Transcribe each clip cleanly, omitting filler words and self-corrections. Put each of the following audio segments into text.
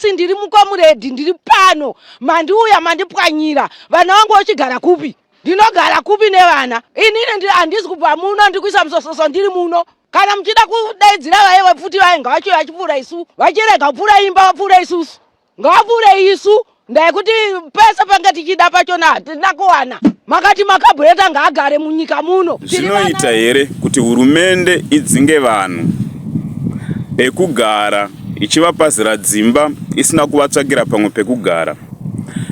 Nhasi ndiri mukomuredhi, ndiri pano, mandiuya mandipwanyira. Vana vangu vochigara kupi? Ndinogara kupi nevana? Inini handisi kubva muno, ndiri kuisa musososo ndiri muno. Kana muchida kudaidzira vaye vepfuti vaye ngavachiuya vachipfuura isu, vachirega kupfuura imba vapfuure isusu. Ngavapfuure isu ndaikuti pese pange tichida pachona hatina kuwana. Makati makabhureta ngaagare munyika muno. Zvinoita here kuti hurumende idzinge vanhu pekugara ichivapazira dzimba isina kuvatsvagira pamwe pekugara?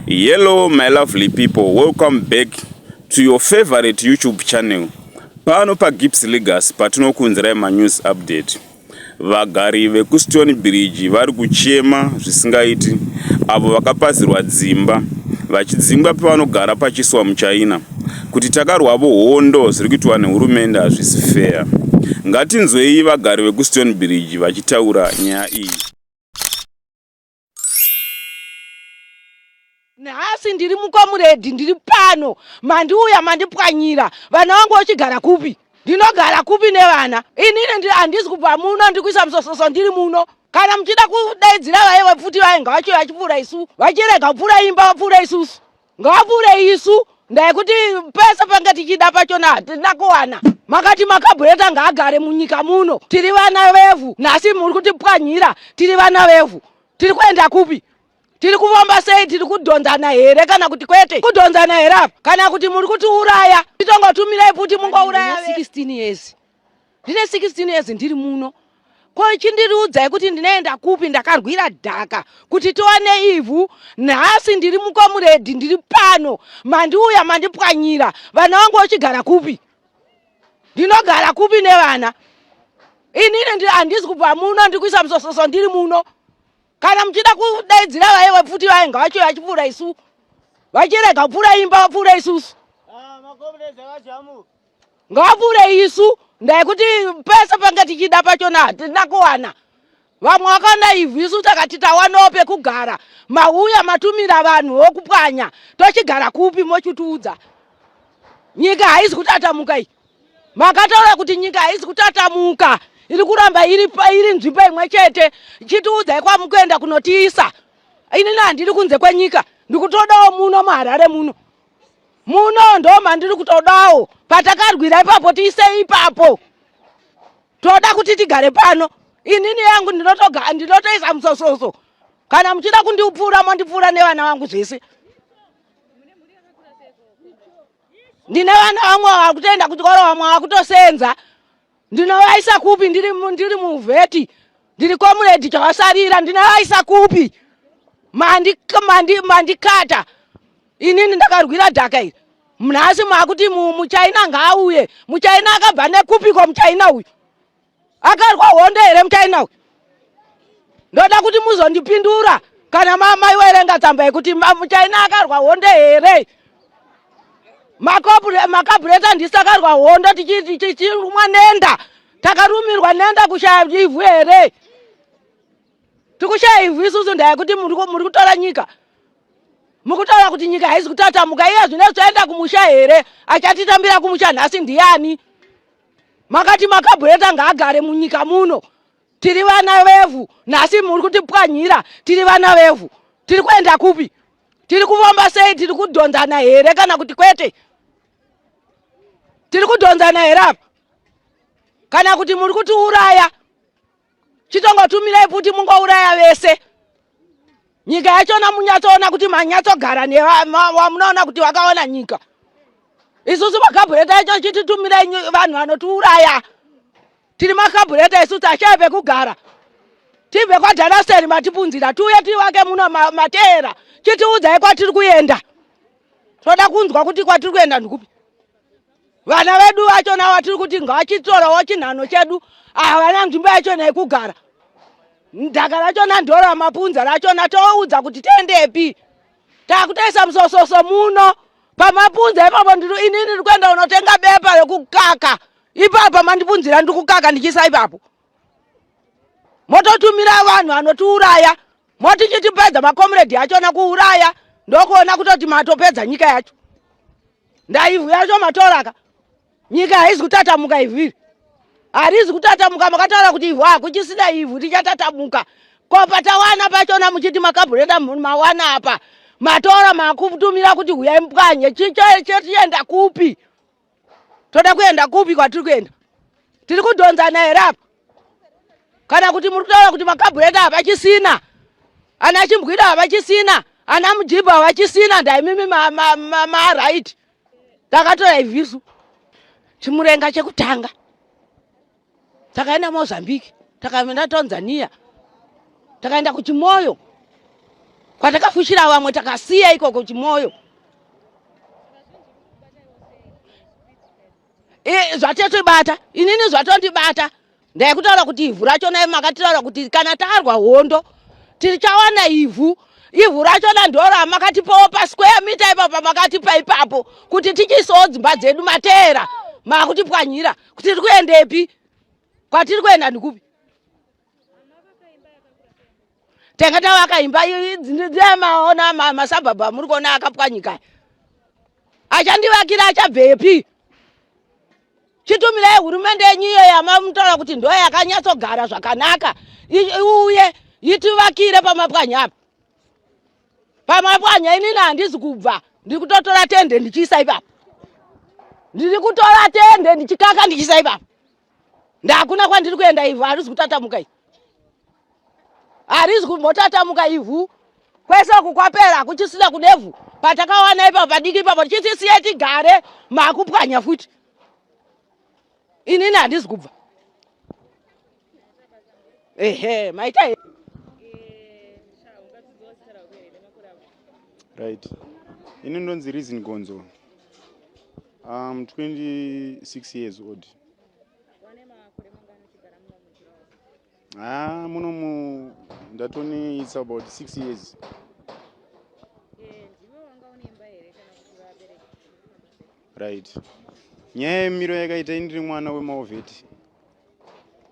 Hello my lovely people, welcome back to your favorite YouTube channel. Pano paGibbs Legacy patinokuunzirai manews update. Vagari vekuStone Bridge vari kuchema zvisingaiti avo vakapazirwa dzimba vachidzingwa pavanogara pachiiswa muchina kuti takarwavo hondo zviri kuitwa nehurumende hazvisi fair. Ngatinzwei vagari vekuStone Bridge vachitaura nyaya iyi. Nhasi ndiri mukomuredhi, ndiri pano, mandiuya mandipwanyira. Vana vangu vochigara kupi? Ndinogara kupi nevana? Inini handisi kubva muno, ndiri kuisa musososo ndiri muno. Kana muchida kudaidzira vaye vepfuti vaye ngavachiuya vachipfuura isu, vachirega kupfuura imba vapfuure isusu. Ngavapfuure isu ndaikuti pese pange tichida pachona hatina kuwana. Makati makabhureta ngaagare munyika muno, tiri vana vevhu. Nhasi muri kutipwanyira, tiri vana vevhu. Tiri kuenda kupi? Tiri kufamba sei? Tiri kudhonzana here kana kuti kwete? Kudhonzana here apa kana kuti muri kutiuraya? Titongotumirai futi mungouraya. 16 years ndine 16 years ndiri muno ko chindiriudzai kuti ndinoenda kupi? Ndakarwira dhaka kuti tiwane ivhu. Nhasi ndiri mukomuredhi, ndiri pano, mandiuya mandipwanyira. Vana vangu vochigara kupi? Ndinogara kupi nevana? Inini handisi kubva muno, ndiri kuisa musososo ndiri muno. Kana muchida kudaidzira vaye vepfuti vaye ngavachiuya vachipfuura isu, vachirega kupfuura imba vapfuure isusu. Ngavapfuure isu ndaikuti pese pange tichida pachona hatina kuwana. Vamwe vakaona ivhu, isu takati tawanawo pekugara. Mauya matumira vanhu vokupwanya, tochigara kupi? Mochitiudza nyika haizi kutatamuka iyi. Makataura kuti nyika haizi kutatamuka, iri kuramba iri, iri nzvimbo imwe chete. Chitiudzai kwamukuenda kunotiisa. Inini handiri kunze kwenyika, ndikutodawo muno muHarare muno muno ndo mandiri kutodawo. Patakarwira ipapo tiisei ipapo, toda kuti tigare pano. Inini yangu ndinotoisa musososo. Kana muchida kundipfuura mondipfuura nevana vangu zvese. Ndine vana vamwe vakutoenda kuchikoro, vamwe vakutosenza. Ndinovaisa kupi? Ndiri muvheti, ndiri komuredi chawasarira, ndinovaisa kupi? Mandikata inini ndakarwira dhaka iri. Nhasi makuti muchaina ngaauye. Muchaina akabva nekupiko? Muchaina uyu akarwa hondo here? Muchaina uyu ndoda kuti muzondipindura kana maiwerenga tsamba yekuti muchaina akarwa hondo here. Makabhureta ndisi takarwa hondo tichirumwa nenda, takarumirwa nenda kushaya ivhu here? Tikushaya ivhu isusu ndayekuti muri kutora nyika, mukutaura kuti nyika haizi kutatamuka. Iye zvino toenda kumusha here? Achatitambira kumusha nhasi ndiani? Makati makabhureta ngaagare munyika muno, tiri vana vevhu. Nhasi muri kutipwanyira, tiri vana vevhu. Tiri kuenda kupi? Tiri kufamba sei? Tiri kudhonzana here kana kuti kwete? Tiri kudhonzana here apa kana kuti muri kutiuraya? Chitongotumirai futi mungouraya vese. Nyika yachona munyatsoona kuti manyatsogara newamunoona kuti wakaona nyika. Isusu makabhureta yacho chititumirai vanhu vanotiuraya. Tiri makabhureta isu, tashaya pekugara. Tibve kwaDhanaseri matipunzira, tiuye tivake muno mateera. Chitiudzai kwatiri kuenda, toda kunzwa kuti kwatiri kuenda ndikupi. Vana vedu vachona vatiri kuti ngavachitorawo chinhano chedu, havana nzvimbo yachona yekugara. Dhaka rachona ndora mapunza rachona, toudza kuti tiendepi? Takutoisa musososo muno pamapunza ipapo. Inini ndiri kuenda unotenga bepa rekukaka ipapa mandipunzira, ndiri kukaka ndichiisa ipapo. Mototumira vanhu vanotiuraya, moti chitipedza makomuredhi achona kuuraya, ndokuona kutoti matopedza nyika yacho. Ndaivhu yacho matoraka, nyika haizi kutatamuka, ivhu iri harizi kutatamuka. Makataura kuti ivhu hakuchisina ivhu, richatatamuka. Ko patawana pachona muchiti makabhureta mawana apa matora makutumira kuti huyai mupwanye chienda kupi? Toda kuenda kupi kwatiri kuenda? Tiri kudhonzana here apa? Kana kuti muri kutaura kuti makabhureta havachisina, ana chimbwida havachisina, ana mujibha havachisina, ndaimimi maraiti. Takatora ivhisu chimurenga chekutanga takaenda Mozambique, takaenda Tanzania, takaenda kuChimoyo kwatakafushira vamwe takasiya ikoko Chimoyo. E, zvatotibata inini zvatondibata ndaikutaura kuti ivhu rachona makatitaura kuti kana tarwa hondo tichawana ivhu ivhu rachona ndoramakatipawo pasquare mita ipapo pamakatipa ipapo kuti tichiisawo dzimba dzedu mateera makutipwanyira kuti tiri kuendepi kwatiri kuenda ndikupi tanga tavaka imba maona masabhabha amuri kuona akapwanyika achandivakira achabvepi chitumirai hurumende yenyu iyo yamamutaura kuti ndo yakanyatsogara zvakanaka iuye itivakire pamapwanya apa pamapwanya inini handizi kubva ndiri kutotora tende ndichiisa ipapo ndiri kutora tende ndichikaka ndichiisa ipapo ndakuna kwandiri kuenda ivhu harizi kutatamuka ii harizi kumbotatamuka ivhu kwese uku kwapera kuchisina kunevhu patakawana ipapo padiki ipapo tichitisiye tigare makupwanya futi inini handizi kubva ehe maita right ini ndonzi reason gonzo I'm 26 years old. Ah, muno mu ndatoni it's about 6 years. Eh, right. Nyaya yemiro yakaita indiri mwana wemaovheti.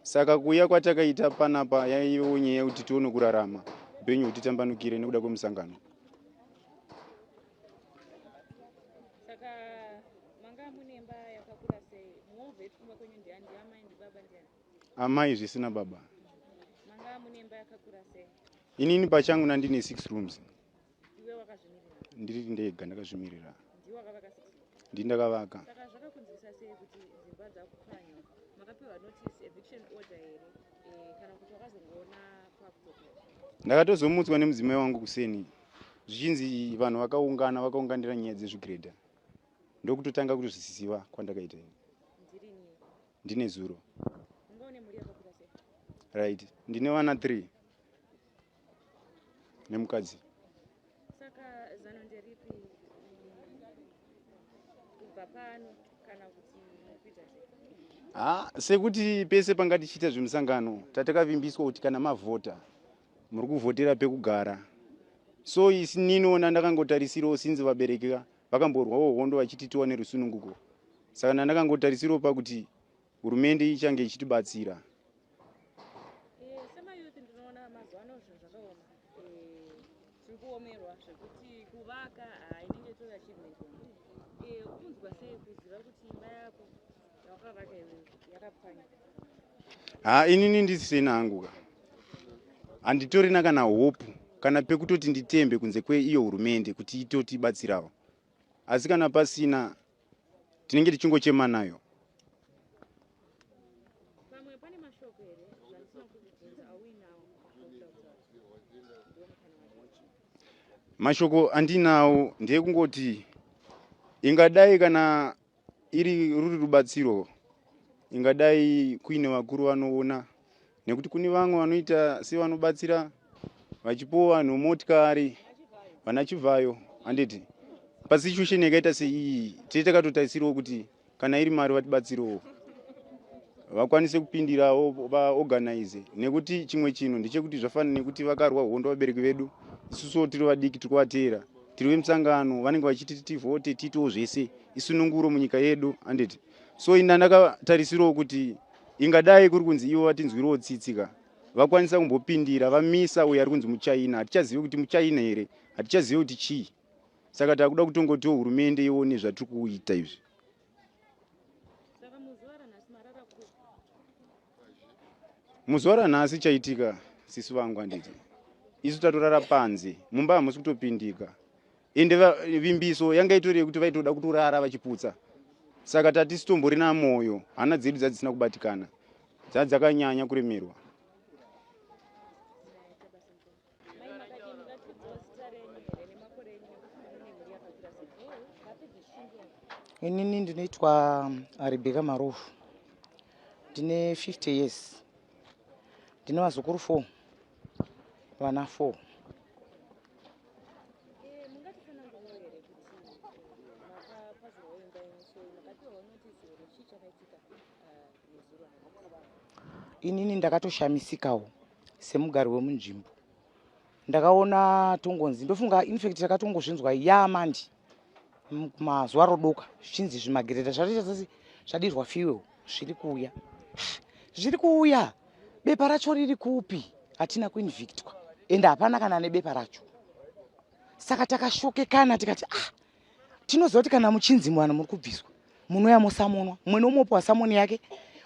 Saka kuuya kwatakaita panapa yaivewo nyaya yekuti tione kurarama upenyu hutitambanukire nekuda kwemusangano. Saka manga mune imba yakakura sei? Muovhet kumba kwenyu ndiani? Ndiamai ndibaba ndiani? Amai zvisina baba. Manga mune imba yakakura sei? Inini pachangu nandine 6 rooms. Iwe wakazvimirira? Ndiri ndega ndakazvimirira. Ndiwe wakavaka 6 rooms? Ndini ndakavaka. Saka zvakakunzwisa sei kuti dzimba dzakupwanywa? Makapiwa notice eviction order here? Eh, kana kuti wakazongoona kwakutopera? Ndakatozomutswa nemudzimai wangu kuseni. Zvichinzi vanhu vakaungana vakaunganira nyaya dzezvigreda ndokutotanga kutozviziva kwandakaita ini. Ndine zuro. Right, ndine vana 3 nemukadzi. Saka zano nderipi kubva pano kana kuti mukuita sei? Ha, sekuti pese panga tichiita zvemusangano tatakavimbiswa kuti kana mavhota muri kuvhotera pekugara so isininiwo ndakangotarisirawo since vabereki ka vakamborwawo hondo vachiti tiwane rusununguko saka ndandakangotarisirawo pakuti hurumende ichange ichitibatsira. Eh, semayouth ndinoona mazuva ano zvinhu zvakaoma eh, tiri kuomerwa zvekuti kuvaka ah, inenge itori achievement eh, ukunzwa sei kuziva kuti imba yako yawakavaka iwewe yakapwanyika? Ha, inini ndisina hangu ka, handitorina kana hope kana pekutoti nditembe kunze kweiyo hurumende kuti itotibatsirawo, asi kana pasina tinenge tichingochema nayo. Pamwe pane mashoko here zvandisina kukubvunza auinawo aukuda kutaura? Ndiwo mukana wacho. Mashoko andinawo ndeyekungoti ingadai kana iri ruri rubatsiro ingadai kuine vakuru vanoona nekuti kune vamwe vanoita sevanobatsira vachipuwa vanhu motikari vana chivhayo handiti pasituation yakaita seiyi tee takatotarisirawo kuti kana iri mari vatibatsirewo vakwanise kupindirawo vaorganize nekuti chimwe chinhu ndechekuti zvafanana nekuti vakarwa hondo vabereki vedu isusuwo tiri vadiki tiri kuvateera tiri vemusangano vanenge vachiti tivhote tiitewo zvese isununguro munyika yedu handiti so inda ndakatarisirawo kuti ingadai kuri kunzi ivo vatinzwirawo tsitsi ka vakwanisa kumbopindira vamisa uyo ari kunzi muchina hatichazivi kuti muchina here hatichazivi kuti chii saka takuda kutongotiwo hurumende ione zvatiri kuita izvi. Saka muzuva ranhasi marara kupi? Muzuva ranhasi chaitika sisi vangu handiti isu tatorara panze mumba hamusi kutopindika ende vimbiso yanga itori yekuti vaitoda kutorara vachiputsa saka tatisitomborina moyo hana dzedu dzadzisina kubatikana dzadzakanyanya kuremerwa. Inini ndinoitwa Rebecca Marofu, ndine 50 years, ndine vazukuru 4, vana 4. Inini ndakatoshamisikawo semugari wemunzvimbo ndakaona tongonzi ndofunga infact takatongozvinzwa yamandi mazuva rodoka zvichinzi zvimagireta zvatoita sasi zvadirwa fuel zviri kuuya zviri kuuya bepa racho riri kupi hatina kuinvictwa ende hapana kana nebepa racho saka takashokekana tikati ah tinoziva kuti kana muchinzi mwana muri kubviswa munouya mosamonwa mumwe nomwe opiwa samoni yake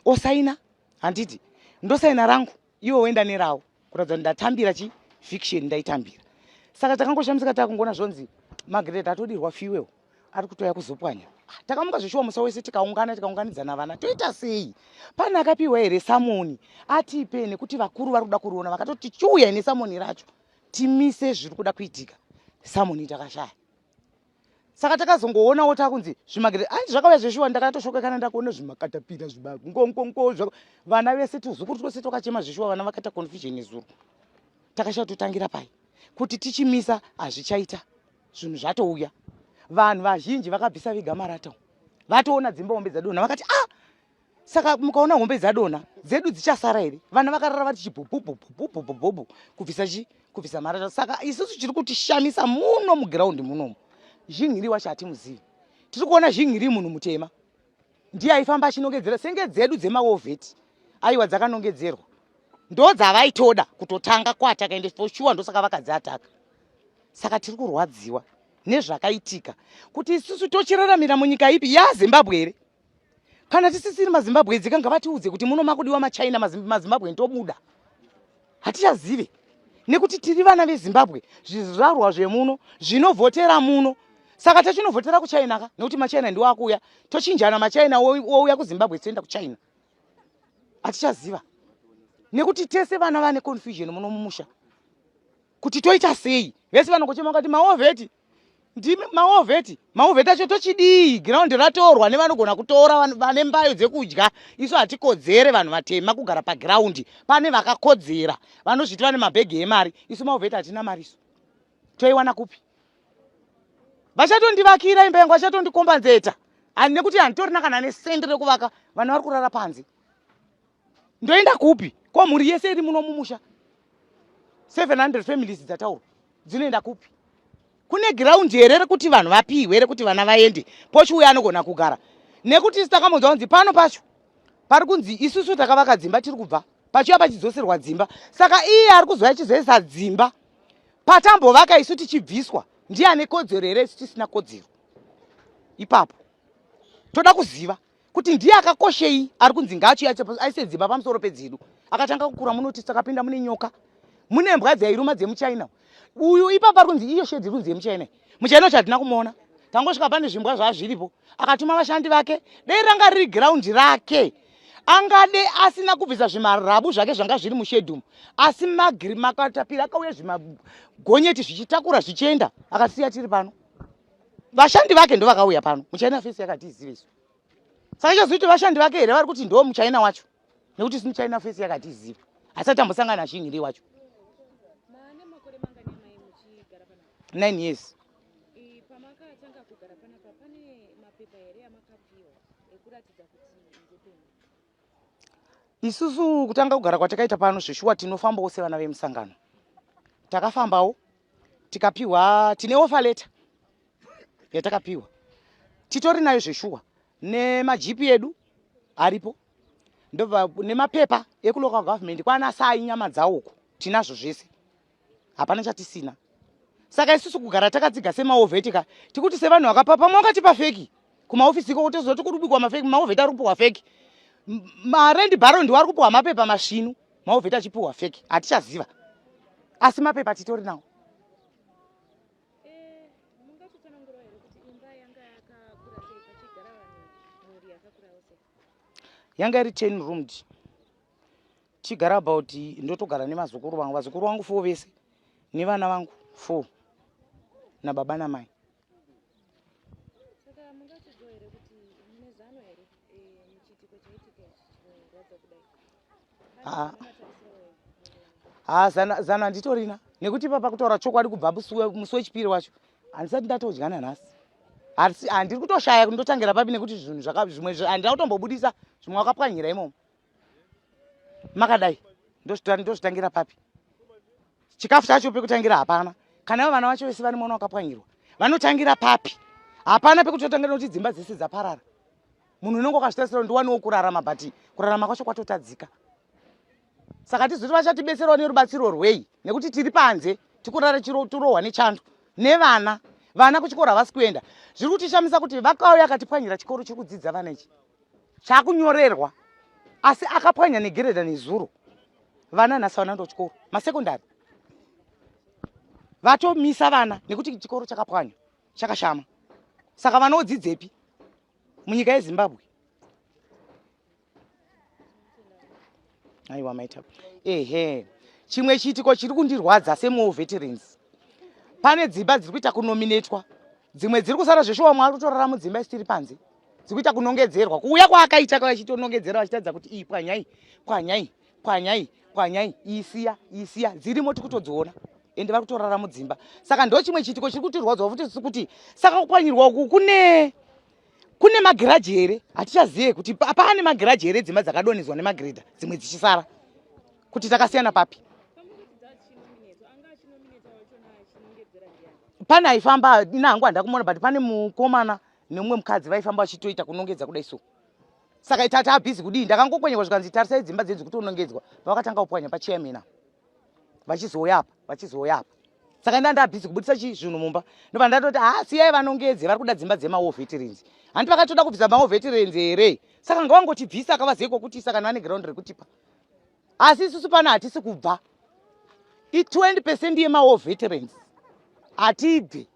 osaina handiti ndosaina rangu iwe woenda nerawo kuratidza kuti ndatambira chi fiction ndaitambira saka takangoshamisika takungoona zvonzi magrade atodirwa fuel ari kutouya kuzopwanya ah, takamuka zveshuwa musa wese tikaungana tikaunganidzana vana toita sei pane akapiwa here samoni atipe nekuti vakuru vari kuda kuriona vakatoti chiuya nesamoni racho timise zviri kuda kuitika samoni takashaya saka takazongoonawo takunzi zvimagere anzi zvakauya zveshuwa ndakatoshokekana ndakuona zvimakatapira zvimakonkonko vana vese tuzukuru twese twakachema zveshuwa vana vakaita confusion nezuro takashaya totangira pai kuti tichimisa hazvichaita zvinhu zvatouya vanhu vazhinji vakabvisa vega marata vatoona dzimba hombe dzadonha vakati ah saka mukaona hombe dzadonha dzedu dzichasara here vana vakarara vati chibhubhubhubhubhubhubhu kubvisa chi kubvisa marata saka isusu chiri kutishamisa muno mugiraundi munomu zhinhiri wacho hatimuzivi tiri kuona zhinhiri munhu mutema ndiye aifamba achinongedzera senge dzedu dzemaovheti aiwa dzakanongedzerwa ndodzavaitoda kutotanga kuataka ende for sure ndosaka vakadziataka saka tiri kurwadziwa nezvakaitika kuti isusu tochiraramira munyika ipi yazimbabwe here kana tisisiri mazimbabwe dzika ngavatiudze kuti muno makudiwa machina mazimbabwe tobuda hatichazive nekuti tiri vana vezimbabwe zvizvarwa zvemuno zvinovhotera muno saka tachinovhotera kuchina ka nekuti machina ndiwo akuuya tochinjana machina wouya kuzimbabwe toenda kuchina hatichaziva nekuti tese vana vane confusion muno mumusha kuti toita sei vese vanongochema vakati maovheti ndimi maovheti maovheti acho tochidii giraundi ratorwa nevanogona kutora vane mbayo dzekudya isu hatikodzere vanhu vatema kugara pagiraundi pane vakakodzera vanozviti vane mabhegi emari isu maovheti hatina mari isu toiwana kupi vachatondivakira imba yangu vachatondikombanzeta nekuti handitorina kana nesendi rekuvaka vanhu vari kurara panze ndoenda kupi ko mhuri yese iri muno mumusha 700 families dzataurwa dzinoenda kupi kune giraundi here rekuti vanhu vapihwe rekuti vana vaende pochiuya anogona kugara nekuti isu takambonzwa kunzi pano pacho pari kunzi isusu takavaka dzimba tiri kubva pachiuya pachidzoserwa dzimba saka iye ari kuzouya achizoisa dzimba patambovaka isu tichibviswa ndiye ane kodzero here isu tisina kodzero ipapo toda kuziva kuti ndiye akakoshei ari kunzi ngaachiuya aise dzimba pamusoro pedzedu akatanga kukura munoti takapinda mune nyoka mune mbwa dzairuma dzemuchina uyu ipapa ari kunzi iyo shedhi kunzi yemuchina muchina ucho hatina kumuona tangosvika pane zvimbwa zvazviripo akatuma vashandi vake dei ranga riri giraundi rake angade asina kubvisa zvimarabu zvake zvanga zviri mushedhumu asi magiri makatapira akauya zvimagonyeti zvichitakura zvichienda akasiya tiri pano vashandi vake ndovakauya pano muchina fesi yakatizive isu saka chazoti vashandi vake here vari kuti ndo muchina wacho nekuti isu muchina fesi yakatiziva asati ambosangana nashinhiri wacho nine years isusu kutanga kugara kwatakaita pano zveshuwa tinofambawo sevana vemusangano takafambawo tikapiwa tine ofa letter yatakapiwa titori nayo zveshuwa nemajipi edu aripo ndobva nemapepa ekulocal government kwana sai nyama dzawo uko tinazvo zvese hapana chatisina saka isusu kugara takatsiga semaovheti ka tikuti sevanhu vakapa pamwe wakatipa feki kumaofisi ikoko tozoti kurubikwa mafeki maovheti ari kupiwa feki marendi bharo ndiwo ari kupiwa mapepa masvinu. Maovheti achipiwa fake, hatichaziva. Asi mapepa titori nawo. Eh, mungatotsanangurawo here kuti imba yanga yakakura sei pachigara vanhu mhuri yakakurawo sei? Yanga iri 10 roomed. Chigara about ndotogara nemazukuru vangu, vazukuru vangu 4 vese nevana vangu 4 nababa namai. Saka mungatiudzawo here kuti mune zano here eh, muchiitiko chaitika ichi chinorwadza kudai? Ah. Ha, zana, zano handitorina nekuti ipapa kutaura chokwadi kubva musi wechipiri wacho handisati ndatodya nanhasi. Handiri kutoshaya kuti ndotangira papi nekuti zvinhu zvimwe handina kutombobudisa zvimwe wakapwanyira imomo. Makadai ndozvitangira papi? Chikafu chacho pekutangira hapana. Kana ivo vana vacho vese vane mwana wakapwanyirwa vanotangira papi? Hapana pekutotangira nekuti dzimba dzese dzaparara. Munhu unenge wakazvitarisira kuti ndiwanewo kurarama but kurarama kwacho kwatotadzika. Saka tizoti vachatibetserawo nerubatsiro rwei nekuti tiri panze tikurara tirohwa nechando nevana. Vana kuchikoro havasi kuenda. Zviri kutishamisa kuti vakauya akatipwanyira chikoro chiri kudzidza vana ichi chakunyorerwa, asi akapwanya negereda nezuro. Vana nhasi vana ndo chikoro masekondari vatomisa vana nekuti chikoro chakapwanywa chakashama. Saka vana vodzidzepi munyika yeZimbabwe? Aiwa maita. Ehe, chimwe chiitiko chiri kundirwadza semuwo veterans, pane dzimba dziri kuita kunominetwa, dzimwe dziri kusara zveshuwa. Mwari kutorara mudzimba isi tiri panze, dziri kuita kunongedzerwa. Kuuya kwaakaita vachitonongedzera vachitaridza kuti iyi pwanyai, pwanyai, pwanyai, pwanyai, iyi siya, iyi siya. Dzirimo tikutodziona ende vari kutorara mudzimba. Saka ndo chimwe chiitiko chiri kutirwadzawo futi, kuti saka kupwanyirwa uku kune magiraji here? Hatichazive kuti pane magiraji here, dzimba dzakadonhedzwa nemagiredha dzimwe dzichisara, kuti takasiyana papi? Pane aifamba, ina hangu handa kumuona, but pane mukomana nemumwe mukadzi vaifamba vachitoita kunongedza kudai so. Saka tati abhizi kudii, ndakangokwenyekwa zvikanzi tarisai dzimba dzenyu dzikutonongedzwa. Pavakatanga kupwanya pachairman apa, vachizouya apa, vachizouya apa. Saka nda ndabhizi kubudisa chi zvinhu mumba, ndobva ndatoti ha, siyai vanongedze, vari kuda dzimba dzemawar veterans. Hanti vakatoda kubvisa mawar veterans here? Saka ngavangotibvisa akavazive kwokutiisa kana vane ground rekutipa. Asi isusu pano hatisi kubva. I20 percent yemawar veterans hatibvi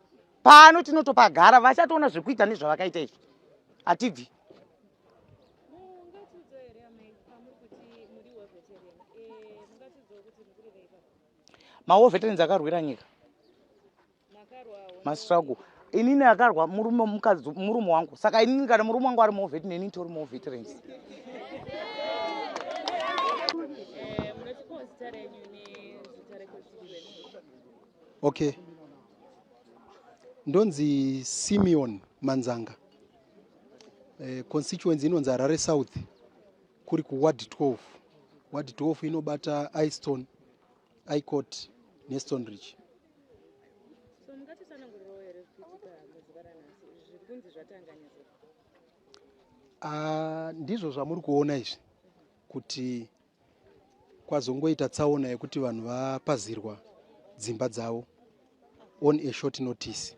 pano, tinotopagara. Vachatoona zvekuita nezvavakaita izvi, hatibvi. Mungatiudzawo here amai, pamuri kuti muri war veteran, eh, mungatiudzawo kuti mukurevei ipapo? Mawar veterans akarwira nyika, Makarwawo? Mastruggle. Inini akarwa murume, mukadzi, murume wangu. Saka inini kana murume wangu ari war veteran, inini tori war veterans. Eh, munotipawo zita renyu nezita reconstituency? Okay, ndonzi Simeon Manzanga. Constituency inonzi Harare South, kuri kuward 12. Ward 12 inobata Iston, Icot neStoneridge. So mungatitsanangurirawo here zvikuitika muzuva ranhasi izvi zviri kunzi zvatanga nezuro? Ah, ndizvo zvamuri kuona izvi, kuti kwazongoita tsaona yekuti vanhu vapazirwa dzimba dzavo on a short notice,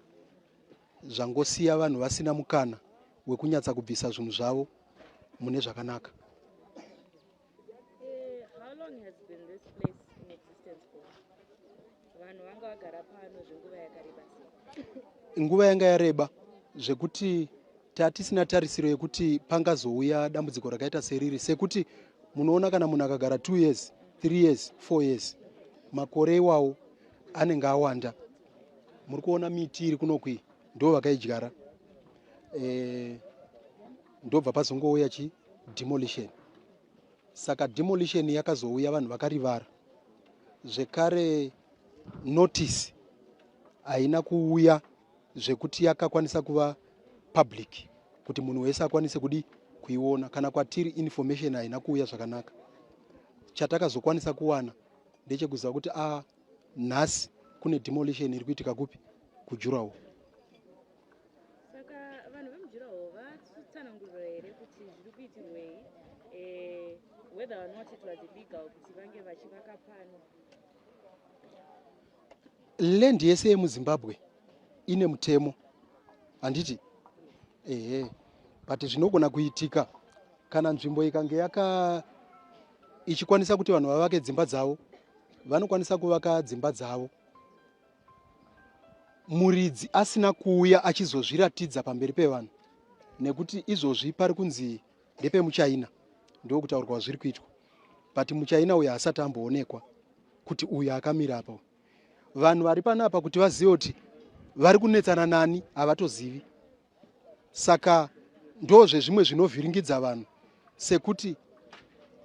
zvangosiya vanhu vasina mukana wekunyatsa kubvisa zvinhu zvavo mune zvakanaka. Eh, how long has been this place in existence for? Vanhu vanga vagara pano zvenguva yakareba sei? Nguva yanga yareba zvekuti tatisina tarisiro yekuti pangazouya dambudziko rakaita seriri, sekuti munoona kana munhu akagara 2 years, 3 years, 4 years, makore iwawo anenge awanda. Muri kuona miti iri kunokwi, ndo vakaidyara. Ndobva pazongouya chi demolition. Saka demolition yakazouya vanhu vakarivara zvekare. Notice haina kuuya zvekuti yakakwanisa kuva public kuti munhu wese akwanise kudi kuiona. Kana kwatiri information haina kuuya zvakanaka. Chatakazokwanisa kuwana ndechekuziva kuti a nhasi kune demolition iri kuitika kupi, kudurawall. Saka vanhu vemudurawall vatsanangurira here kuti zviri kuitirwei, whether or not it was illegal kuti vange vachivaka pano? Land yese yemuZimbabwe ine mutemo, handiti? Ehe, but zvinogona kuitika kana nzvimbo ikange yaka ichikwanisa kuti vanhu vavake dzimba dzavo, vanokwanisa kuvaka dzimba dzavo muridzi asina kuuya achizozviratidza pamberi pevanhu, nekuti izvozvi pari kunzi ndepemuchaina, ndokutaurwa zviri kuitwa, but muchaina uyu haasati amboonekwa kuti uyu akamira apa. Vanhu vari panapa kuti vazive kuti vari kunetsana nani havatozivi. Saka ndozvezvimwe zvinovhiringidza vanhu, sekuti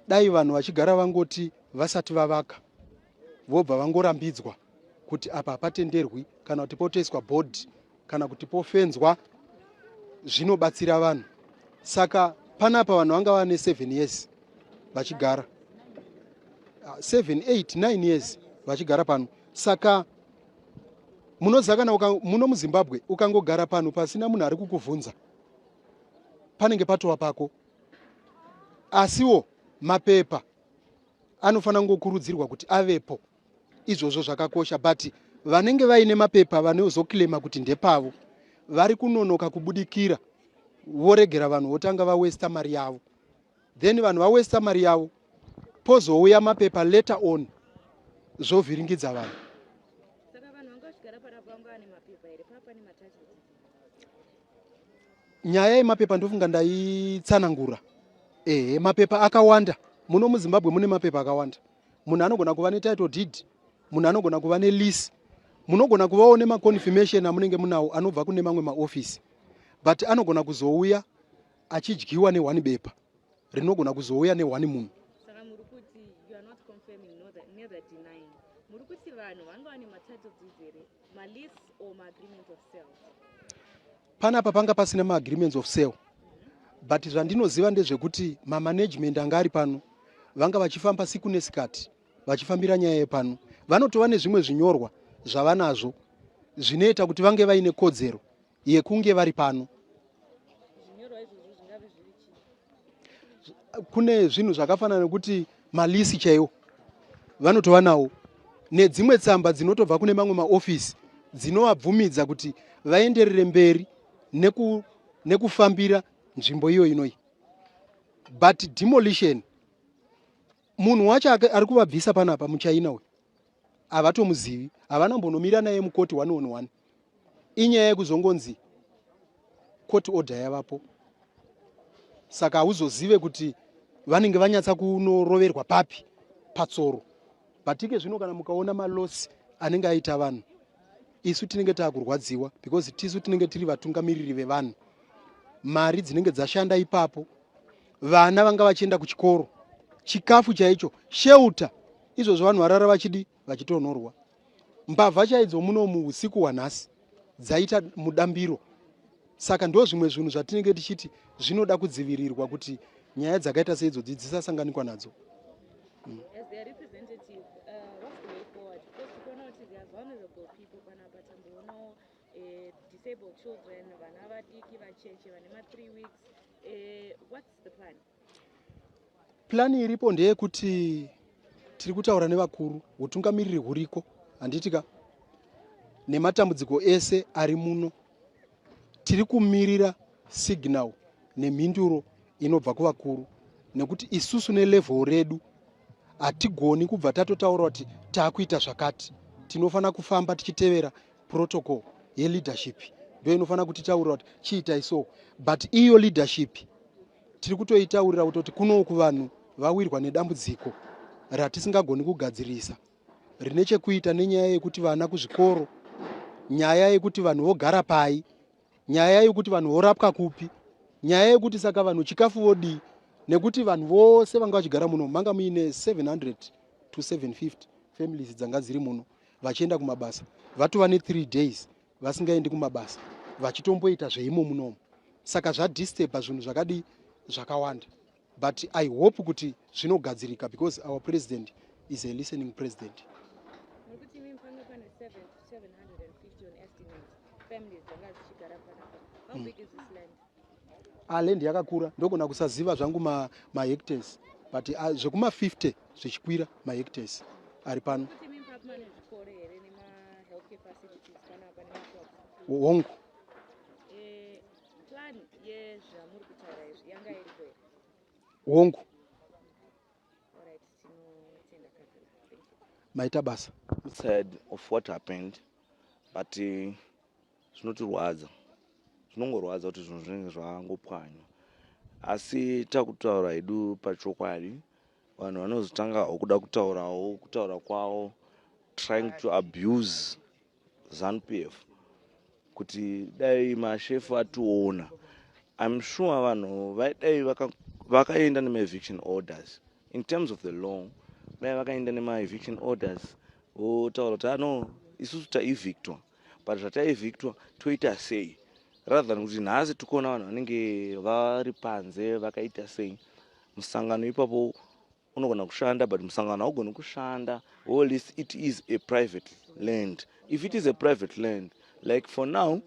dai vanhu vachigara vangoti vasati vavaka vobva vangorambidzwa kuti apa hapatenderwi, kana kuti potoiswa bhodhi, kana kuti pofenzwa, zvinobatsira vanhu. Saka panapa vanhu vanga vane 7 years vachigara, 7 8 9 years vachigara pano. Saka munoziva kana muno muZimbabwe ukangogara pano pasina munhu ari kukuvhunza, panenge patova pako. Asiwo mapepa anofanira kungokurudzirwa kuti avepo, izvozvo zvakakosha, but vanenge vaine mapepa vanozoclaima kuti ndepavo vari kunonoka kubudikira, voregera vanhu votanga vawesta mari yavo, then vanhu vawesta mari yavo, pozouya mapepa later on, zvovhiringidza vanhu. Saka vanhu vanga vachigara panapa vanga vane mapepa here? Paa pane matitle deeds? Nyaya yemapepa ndofunga ndaitsanangura. Ehe, mapepa akawanda muno muZimbabwe, mune mapepa akawanda. Munhu anogona kuva netitle deed, munhu anogona kuva nelease, munogona kuvawo nemaconfirmation amunenge munawo anobva kune mamwe maofisi, but anogona kuzouya achidyiwa neone bepa rinogona kuzouya neone munhu. Saka muri kuti you are not confirming neither denying. Muri kuti vanhu vanga vane matitle deeds here, malease or maagreement of sale? Panapa panga pasina maagreements of sale, but zvandinoziva ndezvekuti mamanagement anga ari pano vanga vachifamba siku nesikati vachifambira nyaya yepano. Vanotova nezvimwe zvinyorwa zvavanazvo zvinoita kuti vange vaine kodzero yekunge vari pano. Zvinyorwa izvozvo zvingave zviri chii? Kune zvinhu zvakafanana nekuti malease chaiwo vanotova nawo, nedzimwe tsamba dzinotobva kune mamwe maofisi dzinovabvumidza kuti vaenderere mberi nekufambira nzvimbo iyo inoyi. But demolition, munhu wacho ari kuvabvisa panapa muchaina uyu havatomuzivi, havana mbonomira naye mukoti one on one. Inyaya yekuzongonzi court order yavapo, saka hauzozive kuti vanenge vanyatsa kunoroverwa papi patsoro. But ike zvino kana mukaona maloss anenge aita vanhu, isu tinenge taakurwadziwa because tisu tinenge tiri vatungamiriri vevanhu. Mari dzinenge dzashanda ipapo, vana vanga vachienda kuchikoro, chikafu chaicho, shelter, izvozvo vanhu varara vachidi vachitonhorwa. Mbavha chaidzo munomu usiku hwanhasi dzaita mudambiro. Saka ndo zvimwe zvinhu zvatinenge tichiti zvinoda kudzivirirwa kuti nyaya dzakaita seidzodzi dzisasanganikwa nadzo. As their representative, what's the way forward? Because tikuona kuti there are vulnerable people panapa. Tamboonawo disabled children, vana vadiki, vacheche vane ma3 weeks. What's the plan? Plan iripo ndeyekuti tiri kutaura nevakuru, utungamiriri huriko, handiti ka? Nematambudziko ese ari muno, tiri kumirira signal nemhinduro inobva kuvakuru, nekuti isusu nelevel redu hatigoni kubva tatotaura kuti taakuita zvakati. Tinofanira kufamba tichitevera protocol yeleadership, ndo inofanira kutitaurira kuti chiitai so. But iyo leadership tiri kutoitaurira kutoti kunoku vanhu vawirwa nedambudziko ratisingagoni kugadzirisa, rine chekuita nenyaya yekuti vana kuzvikoro, nyaya yekuti vanhu vogara pai, nyaya yekuti vanhu vorapwa kupi, nyaya yekuti saka vanhu chikafu vodii, nekuti vanhu vose vanga vachigara muno manga muine 700 to 750 families dzanga dziri muno vachienda kumabasa, vatova ne3 days vasingaendi kumabasa, vachitomboita zveimo munomu. Saka zvadisturba zvinhu zvakadii zvakawanda, but I hope kuti zvinogadzirika because our president is a listening president. Nokuti imi panga pane 7 to 750 on estimate families dzanga dzichigara panapa. How big is this land? Ah, land yakakura, ndogona kusaziva zvangu mahectares, but zvekuma50 zvichikwira mahectares ari pano. Kuti imi papi mane zvikoro here nema-healthcare facilities panapa nemashops? Hongu. Plan yezvamuri kutaura izvi yanga iripo here? Hongu. Alright. Maita basa. Sad of what happened but zvinotirwadza, zvinongorwadza kuti zvinhu zvinenge zvangopwanywa, asi takutaura hedu pachokwadi, vanhu vanozotanga kuda kutaurawo kutaura kwavo, trying to abuse ZANU PF kuti dai mashefu ationa. I'm sure vanhu vaidai vakaenda nemaeviction orders. In terms of the law, dai vakaenda nemaeviction orders, votaura kuti ano ah, isusu taevictwa, but zvataevictwa toita sei, rather than kuti nhasi tikuona vanhu vanenge vari panze vakaita sei. Musangano ipapo unogona kushanda, but musangano haugoni kushanda at least it is a private land. If it is a private land, like for now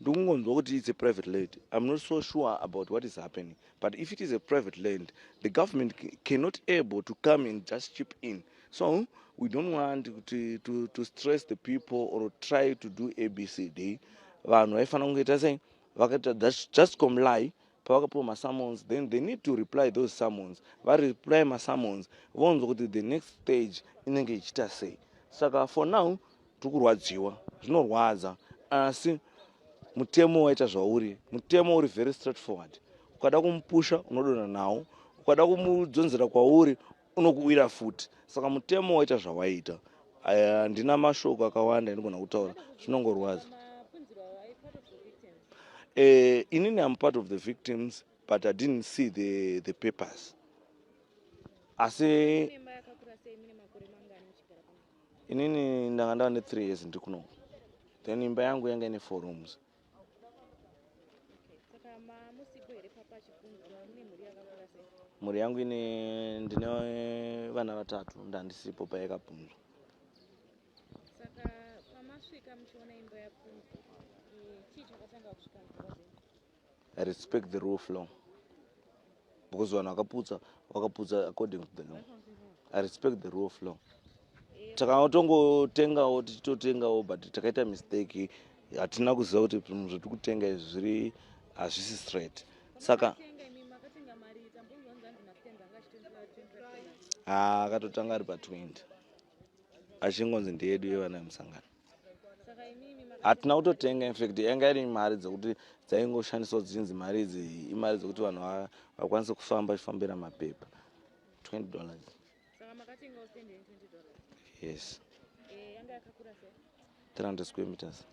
ndikungonzwa kuti it's a private land, I'm not so sure about what is happening, but if it is a private land, the government cannot able to come and just chip in. So we don't want to stress the people or try to do ABCD. Vanhu vaifanira kungoita sei? Vakaita just comply. Pavakapiwa masummons, then they need to reply those summons. Vareply masummons, vonzwa kuti the next stage inenge ichiita sei. Saka for now tiri kurwadziwa, zvinorwadza, asi mutemo waita zvauri. Mutemo uri very straightforward. Ukada kumupusha, unodonha nawo. Ukada kumudzonzera kwauri, unokuwira futi. Saka mutemo waita zvawaita. Handina mashoko akawanda andinogona kutaura, zvinongorwadza. Inini am part of the victims, but I didn't see the papers, asi inini ndanga ndava ne3 years ndiri kuno. Then imba yangu yanga ine four rooms. Saka mamusipo here papa achipunzwa? Mune mhuri yakakura sei? Mhuri yangu ine, ndine vana vatatu. Ndandisipo payakapunzwa. Saka pamasvika muchiona imba yapunzwa, chii chakatanga kusvika mupfungwa dzenyu? I respect the rule of law, because vanhu vakaputsa, vakaputsa according to the law. I respect the rule of law. Takatongotengawo, tichitotengawo, but takaita mistake, hatina kuziva kuti zvinhu zvatiri kutenga izvi zviri hazvisi straight. Saka Tenga imi makatenga mari, tambonzwa nzanzi mastands anga achitengeswa $25. Ha, akatotanga ari pa20, achingonzi ndeyedu yevana vemusangano. Saka imimi Hatina kutotenga. Infact yanga iri mari dzekuti dzaingoshandiswa, dzichinzi mari idzi imari dzekuti vanhu vakwanise kufamba vachifambira mapepa, $20. Saka makatengawo stand ye$20? Yes. Yanga yakakura sei? 300 square meters.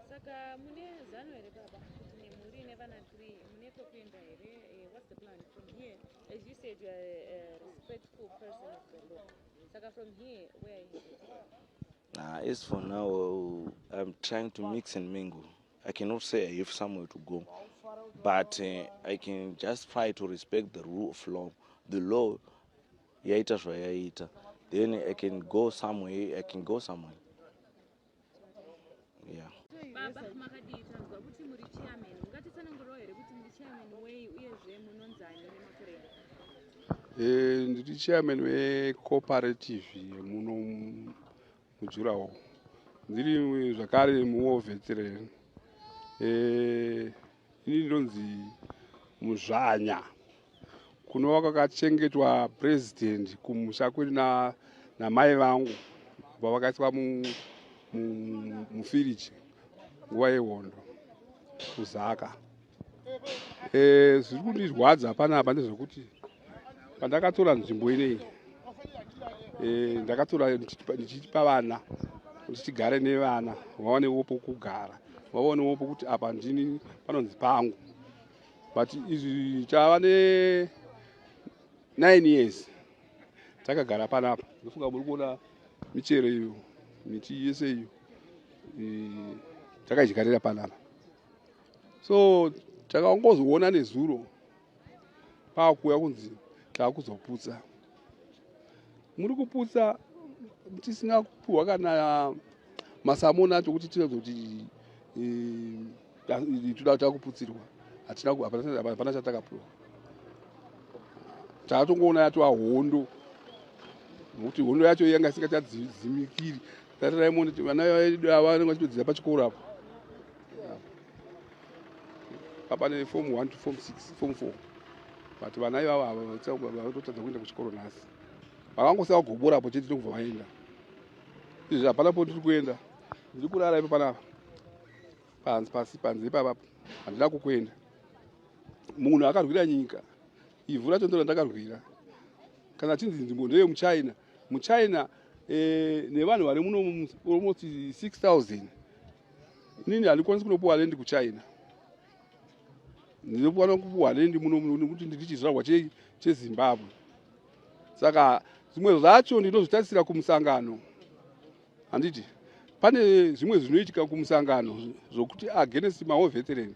Saka mune zano here baba, kuti nemhuri ine vana 3 mune kwekuenda here? What's the plan from here? As you said, you are a respectful person of the law. Saka from here, where are you headed? As for now, I'm trying to mix and mingle. I cannot say I have somewhere to go, but I can just try to respect the rule of law. The law yaita zvayaita, then I can go somewhere. I can go somewhere. Yeah. Baba, makadii? Tanzwa kuti muri chairman. Mungatitsanangurirawo here kuti muri chairman wei, uyezve munonzani nemakore enyu? Ndiri chairman wecooperative yemuno mudurawall. Ndiri zvakare muwar veteran. Ini ndinonzi Muzvanya, kunova kwakachengetwa president kumusha kwedu namai vangu pavakaiswa mufiriji nguva yehondo kuZaka. Zviri kundirwadza panapa ndezvekuti pandakatora nzvimbo ineyi, ndakatora ndichipa vana kuti tigare nevana, vawanewo pokugara, vaonewo pokuti apa ndini panonzi pangu. But izvi tava ne 9 years takagara panapa. Ndofunga muri kuona michero iyo, miti yese iyo, takadyarira panapa. So takangozoona nezuro paakuuya kunzi taakuzoputsa. Muri kuputsa tisina kupiwa kana masummons acho kuti tinozoti toda takuputsirwa. Hatina, hapana chatakapiwa. Taatongoona yatova hondo, nokuti hondo yacho yanga isingachadzimikiri. Tarirai muone vana vedu ava vanenge vachitodzidza pachikoro apo apa neform 1 to form 6, form 4, but vana ivavo ava vatotadza kuenda kuchikoro nhasi. Vakangosiya kugobora apo chete ndokubva vaenda. Izvi hapana po ndiri kuenda. Ndiri kurara ipo panapa. Panzi pasi panze ipapa. Handina kukuenda. Munhu akarwira nyika. Ivhu racho ndiro randakarwira. Kana chinzi nzvimbo ndeye muChina. MuChina eh, nevanhu vari muno almost 6000. Inini handikwanisi kunopuwa land kuChina. Ndinokwana kupuwa land muno muno nekuti ndiri chizvarwa cheZimbabwe. Saka zvimwe zvacho ndinozvitarisira kumusangano. Handiti pane zvimwe zvinoitika kumusangano zvokuti against mawo veteran.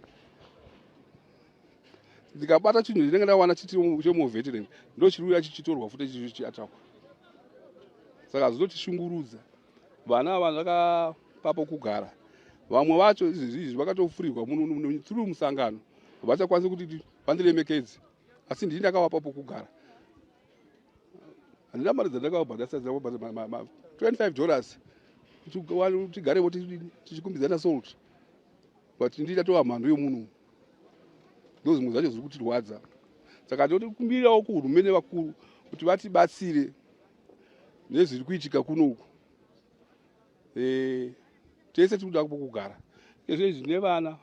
Ndikabata chinhu ndinenge ndawana chemuwo veteran ndochiriuya chichitorwa futi chichiatakwa. Saka zvinotishungurudza. Vana ava ndakapa pokugara. Vamwe vacho izvezvi izvi vakatofurirwa muno through musangano. Havachakwanisi kuti vandiremekedze. Asi ndini ndakavapa pokugara. Handina mari dzandakavabhadhasa dzakabhadhara 25 dollars tigarevo tichikumbidzana salt. But ndini ndatova mhandu yemunhu. Ndozvimwe zvacho zviri kutirwadza. Saka ndinokumbirawo kuhurumende vakuru kuti vatibatsire nezviri kuitika kuno uku eh, tese tiri kuda kugara izvo izvi nevana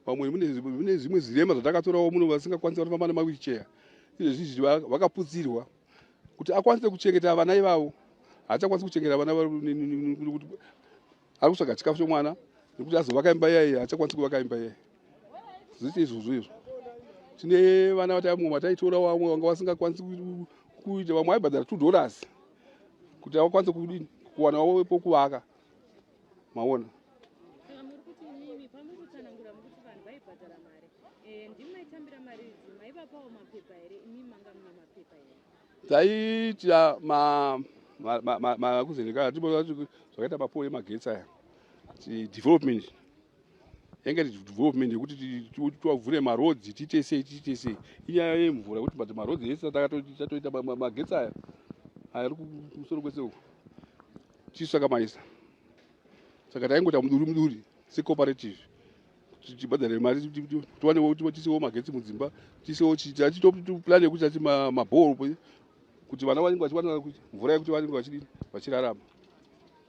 vamwe mune zvimwe zvirema zvatakatorawo muno vasingakwanisi vanofamba nemawheelchair izvezvi izvi vakaputsirwa kuti akwanise kuchengeta vana ivavo haachakwanisi kuchengeta vana kuti ari kutsvaga chikafu chomwana nekuti azovaka imba iyayi haachakwanisi kuvaka imba iyayi zvese izvozvo izvo tine vana vataimwe vataitora vamwe vanga vasingakwanisi kuita vamwe vaibhadhara $2 kuti avakwanise kudini kuwana wavo pokuvaka maona. Saka muri kuti imimi pamuri kutsanangura muri kuti vanhu vaibhadhara mari eh, ndimi maitambira mari idzi maivapawo mapepa here imimi manga mune mapepa here? Taiita makuzeneka zvakaita mapoo emagetsi aya development yanga iri development yekuti tivavhure marodzi tiite sei tiite sei inyaya yemvura yekuti but marodzi ese tatoita magetsi aya aya ari kumusoro kwese uku tisu takamaisa saka taingoita muduri muduri secooperative tibhadhare mari tiwanewo tiisewo magetsi mudzimba tiisewo plan yekuti tati mabhoro kuti vana vanenge vachiwana mvura yekuti vanenge vachidini vachirarama.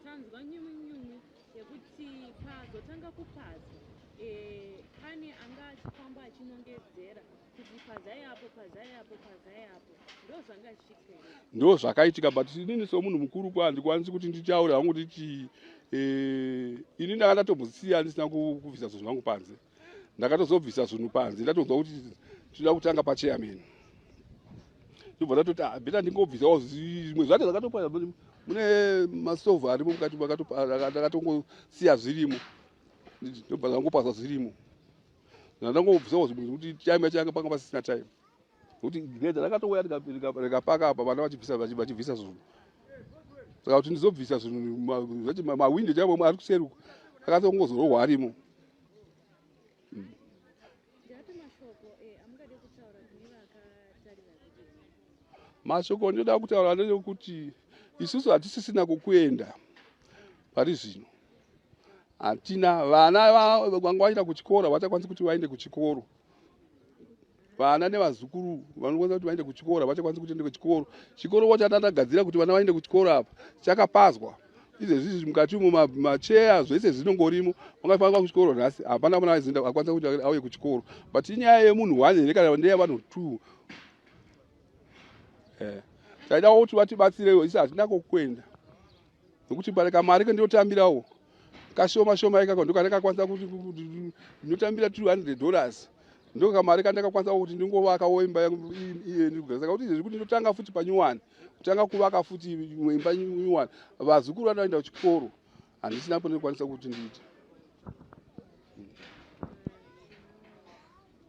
Tanzwa nyumwe-nyumwe yekuti pazotanga kupazwa eh, pane anga achifamba achinongedzera kuti pazai apo pazai apo pazai apo ndozvanga zvichiitika here? Ndo zvakaitika but inini somunhu mukuru kwa handikwanisi kuti nditaure hangu nditi eh, ini ndanga ndatombosiya ndisina kubvisa zvinhu zvangu panze ndakatozobvisa zvinhu panze ndatonzwa kuti tinoda kutanga pachairman ndobva ndatoti ah, beta ndingobvisawo zvimwe zvacho zvakatopa mune mastovhu arimo mukati ndakatongosiya zvirimo ndobva ndangopasa zvirimo ndangobvisawo zvimwe zvekuti time yacho yanga panga pasisina time nokuti gedha rakatouya rikapaka apa vana vachibvisa vachibvisa zvinhu saka kuti ndizobvisa zvinhu zvacho mawindi chaivo ari kuseri uko akatongozorohwa arimo. Mashoko ndinoda kutaura ndeyekuti isusu hatisisina kukuenda pari zvino hatina vana vanga vaenda kuchikoro havachakwanisi kuti vaende kuchikoro vana nevazukuru vanokwanisa kuti vaende kuchikoro havachakwanisi kuti ende kuchikoro chikoro wacho atatagadzira kuti vana vaende kuchikoro apa chakapazwa izvezvi mukati umo macheya zvese zvinongorimo vangafanira kuchikoro nhasi hapana mwana aizoenda akwanisa kuti auye kuchikoro but inyaya yemunhu one here kana ndeyevanhu two eh taida kuti vatibatsirewo isi hatina kokuenda nokuti pane kamari kendinotambirawo kashoma shoma ikako ndokandakakwanisa kuti ndinotambira $200 ndokamari kandakakwanisa kuti ndingovakawo imba yangu iye ndigara saka kuti izvezvi kuti ndotanga futi panyuwani kutanga kuvaka futi imwe imba nyuwani vazukuru vanoenda kuchikoro handisina pandinokwanisa kuti ndiite.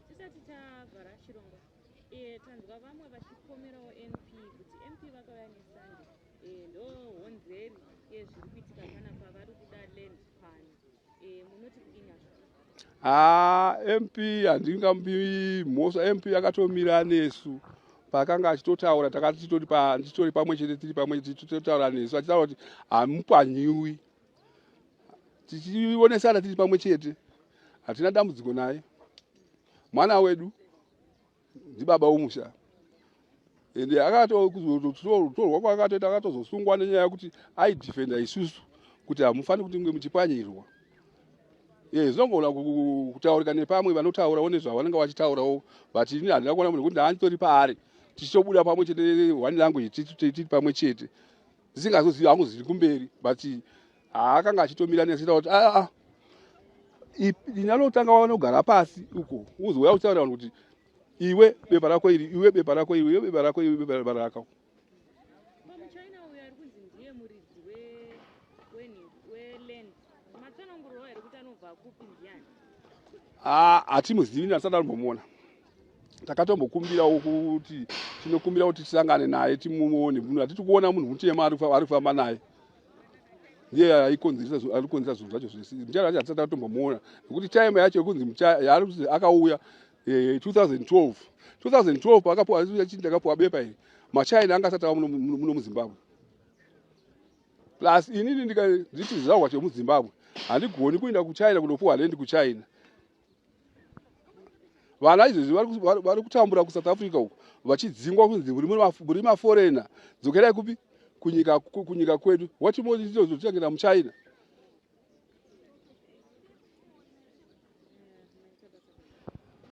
Tisati tavhara chirongwa e, tanzwa vamwe vachipomerawo MP kuti MP vakauya nesande e, ndo honzeri yezviri kuitika panapa vari kuda land pano e, munoti kudini hazvo? Haa MP handingamupi mhosva MP akatomira nesu paakanga achitotaura takati titori pa titori pamwe chete tiri pamwe chete tichitotaura nesu achitaura kuti hamupwanyiwi tichionesana tiri pamwe chete hatina dambudziko naye mwana wedu ndibaba womusha. Ende akatotorwa kwaakatoita akatozosungwa nenyaya yekuti aidefenda isusu kuti hamufaniri kuti munge muchipwanyirwa. Eh, zvinogona kutaurika nepamwe vanotaurawo nezvavanenge vachitaurawo but ini handina kuona munhu nekuti ndaanditori paari tichitobuda pamwe chete one language tiri pamwe chete ndisingazozivi hangu zviri kumberi but haakanga achitomira nesiita kuti aa ah, inanotanga wanogara pasi uko uzouya kutaura vanhu kuti iwe bepa rako iri iwe bepa rako iri iwe bepa rako iwe bepa rako Muchina uyo ari kunzi ndiye muridzi weland matsanangurwa here kuti anobva kupi ndiani? Ah, hatimuzivi ndasati ndambomuona. Takatombokumbirawo kuti tinokumbira kuti tisangane naye timuone. Munhu hatiti kuona munhu mutema ari kufamba naye. Ndiye aikonzeresa ari kukonzeresa zvinhu zvacho zvese. Muchina wacho hatisati tatombomuona nekuti time yacho yekunzi yaari kuti akauya 2012 2012 paakapuwa ndakapuwa bepa iri machina anga asati ava muno muzimbabwe plus inini nditi chizvarwa chemuzimbabwe handigoni kuenda kuchina kunopuwa lendi kuchina vana izvezvi vari kutambura kusouth africa uku vachidzingwa kunzi muri maforena dzokerai kupi kunyika kunyika kwedu watimotichengeta muchina.